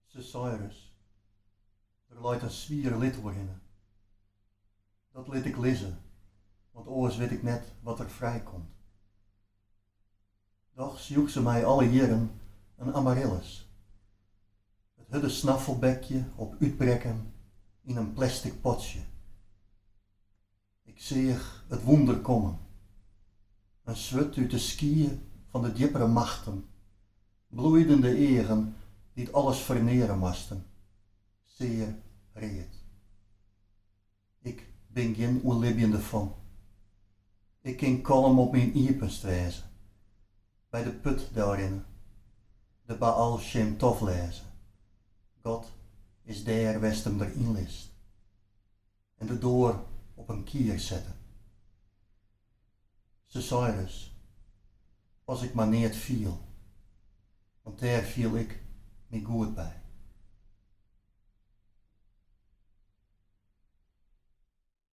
Se sei ris, Der leit in swier lid oerhinne. Dat lit ik lizze, want oars wit ik net wat der frijkomt. Dochs joech se my alle jierren in amaryllis. It hurde snaffelbekje op útbrekken yn in plestik potsje. Ik seach it wûnder kommen. In swurd út de skie fan de djippere machten. Bloeiden de eagen dy't alles ferneare moasten. Sear read. Ik bin gjin oerlibjende fan. Ik kin kalm op myn iepenst wêze. By de put delrinne. De Baal Shem Tov lêze. God is dêr wêr'tst him der yn litst. En de doar op in kier sette. Se sei ris, As ik mar neat fiel, want dêr fiel ik my goed by.